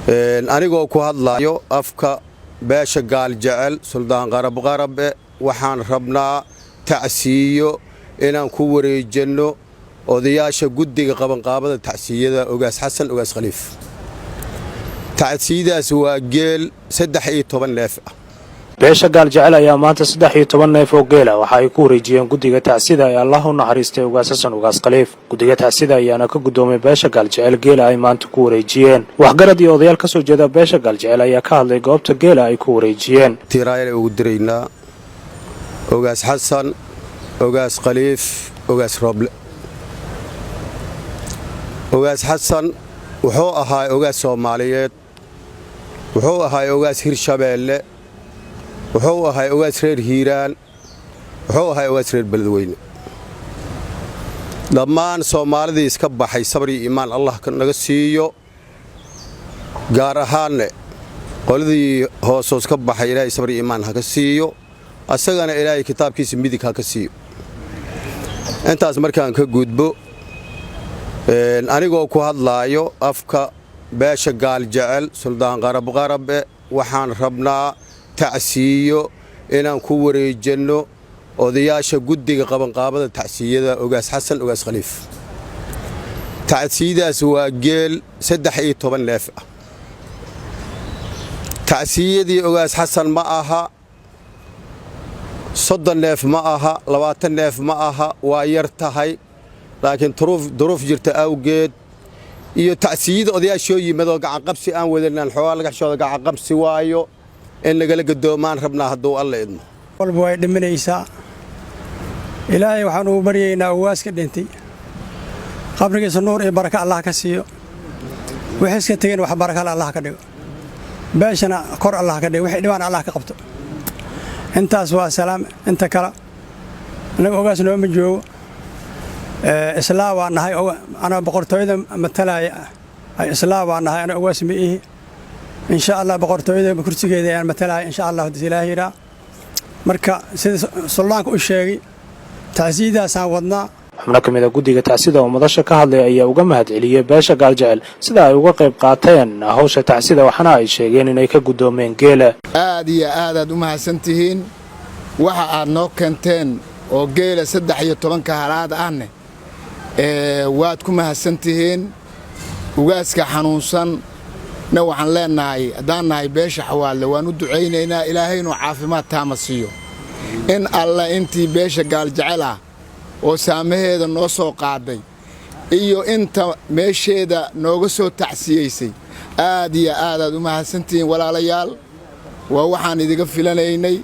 Anigoo ku hadlaayo afka beesha Gaaljecel, Suldaan Qarabqarabe, waxaan rabnaa tacsiiyo inaan ku wareejanno odayaasha guddiga qabanqaabada tacsiyada Ogaas Xasan Ogaas Khaliif. Tacsiyadaas waa geel 13 neef ah. Beesha Gaaljecel ayaa maanta 13 neef oo geela waxa ay ku wareejiyeen guddiga tacsida ee Allah u naxariistay Ugaas Xasan Ugaas Khaliif. Guddiga tacsida ayaana ka guddoomay beesha Gaaljecel geela ay maanta ku wareejiyeen. Waxgarad iyo odayaal ka soo jeeda beesha Gaaljecel ayaa ka hadlay goobta geela ay ku wareejiyeen. Tiiraayana ugu diraynaa Ogaas Xasan Ogaas Khaliif Ogaas Rooble. Ogaas Xasan wuxuu ahaa ogaas Soomaaliyeed, wuxuu ahaa ogaas Hirshabeelle, wuxuu ahaa ogaas reer Hiiraan, wuxuu ahaa ogaas reer Beledweyne. Dhammaan Soomaalidii iska baxay sabri iimaan Allah naga siiyo, gaar ahaanne qoladii hoosoos ka baxay Ilaahay sabri iimaan ha ka siiyo, asagana Ilaahay kitaabkiisa midig ha ka siiyo. Intaas markaan ka gudbo, anigoo ku hadlaayo afka beesha Gaaljecel, Suldaan Qarabqarabe, waxaan rabnaa tacsiiyo inaan ku wareejanno odayaasha guddiga qabanqaabada tacsiyada Ogaas Xasan Ogaas Khaliif. Tacsiyadaas waa geel 13 neef ah. Tacsiyadii Ogaas Xasan ma aha 30 neef, ma aha 20 neef, ma aha, waa yar tahay, laakiin duruuf jirta awgeed iyo tacsiyada odayaashoo yimadoo gacanqabsi aan wadanaan xoogaa lagaxshooda gacanqabsi waayo in nagala gadoomaan rabnaa hadduu Alla idmo. Walba way dhimanaysaa. Ilaahay waxaan ugu baryaynaa ugaaska dhintay qabrigiisa nuur iyo baraka Allah ka siiyo, wixii iska tegeen wax barakale Allah ka dhigo, beeshana kor Allah ka dhigo, wixii dhibaan Allah ka qabto. Intaas waa salaam. Inta kale, innaga ogaas nooma joogo, islaa waa nahay. Anaa boqortooyada matalaya, islaa waa nahay, ana ogaas ma ihi. Insha Allah boqortooyada kursigeeda ayaan matalaya, insha Allah hadis Ilaahi yidhaa. Marka sida suldaanka u sheegay, tacsiyadaasaan wadnaa. Xubno ka mid a guddiga tacsida oo madasha ka hadlay ayaa uga mahad celiyey beesha Gaaljecel sida ay uga qayb qaateen hawsha tacsida, waxaana ay sheegeen inay ka guddoomeen geela. Aad iyo aadaad u mahadsan tihiin waxa aad noo keenteen oo geela 13-ka halaad ahne waad ku mahadsan tihiin. Ugaaska xanuunsan na waxaan leennahay, haddaan nahay beesha Xawaalle, waan u ducaynaynaa Ilaahay inuu caafimaad taama siiyo. In alla intii beesha Gaaljecel ah oo saamaheeda noo soo qaaday iyo inta meesheeda nooga soo tacsiyaysay, aad iyo aadaad u mahadsantihiin, walaalayaal. Waa waxaan idiga filanaynay.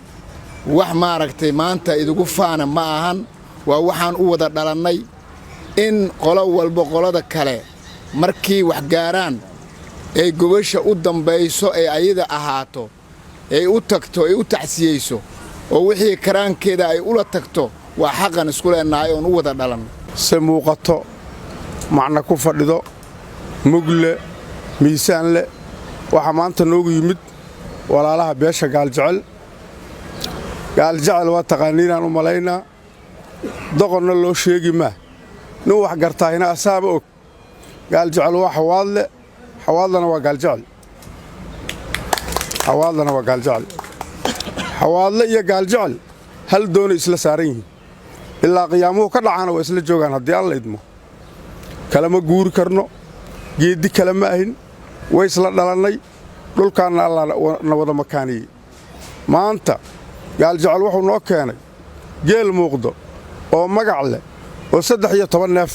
Wax maaragtay maanta idigu faana ma ahan, waa waxaan u wada dhalannay in qolo walba qolada kale markii wax gaaraan ay gobasha u dambayso ee ayada ahaato, ay u tagto, ay u tacsiyeyso oo wixii karaankeeda ay ula tagto. Waa xaqan isku leennahay oon u wada dhalanno. Se muuqato, macna ku fadhido, mugle miisaan leh, waxaa maanta noogu yimid walaalaha beesha Gaaljecel. Gaaljecel waa taqaaniinaan u malaynaa, doqonna loo sheegi maa, nin wax gartaahina asaaba og. Gaaljecel waa Xawaadle, Xawaadlana waa Gaaljecel, Xawaadlana waa Gaaljecel. Xawaadle iyo Gaaljecel hal doonay isla saaran yihiin, ilaa qiyaamuhu ka dhacaana waa isla joogaan haddii Alla idmo. Kalama guuri karno, geeddi kale ma ahin, way isla dhalannay, dhulkaanna Alla na wada makaaniyey. Maanta Gaaljecel wuxuu noo keenay geel muuqdo oo magac leh oo 13 neef.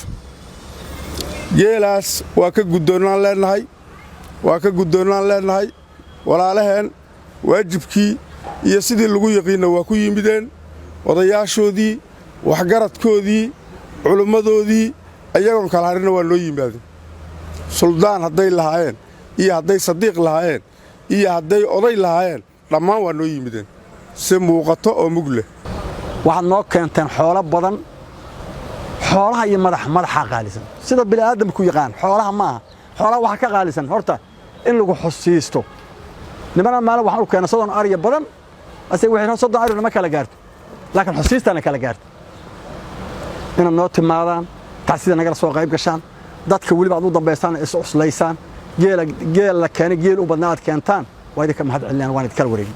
Geelaas waa ka guddoonnaan leennahay, waa ka guddoonnaan leennahay walaalaheen. Waajibkii iyo sidii lagu yaqiinna waa ku yimideen odayaashoodii, waxgaradkoodii, culimmadoodii, ayagoon kala harinna waa noo yimaadeen. Suldaan hadday lahaayeen iyo hadday sadiiq lahaayeen iyo hadday oday lahaayeen, dhammaan waa noo yimideen si muuqato oo mug leh. Waxaad noo keenteen xoolo badan. Xoolaha iyo madax, madaxaa qaalisan sida bini'aadamku yaqaan. Xoolaha maaha, xoolaha waxaa ka qaalisan horta in lagu xusiisto. Nimana maalin waxaan u keenay 30 ariya badan, ase waxay 30 ari nama kala gaarto, laakiin xusiistaana kala gaarto. Inaad noo timaadaan, tacsida nagala soo qayb gashaan, dadka weliba aad u dambaysaan, is cuslaysaan. Geela geel la keenay, geel u badnaa aad keentaan, waa idinka mahad celinayaan, waan idinkala wareegin.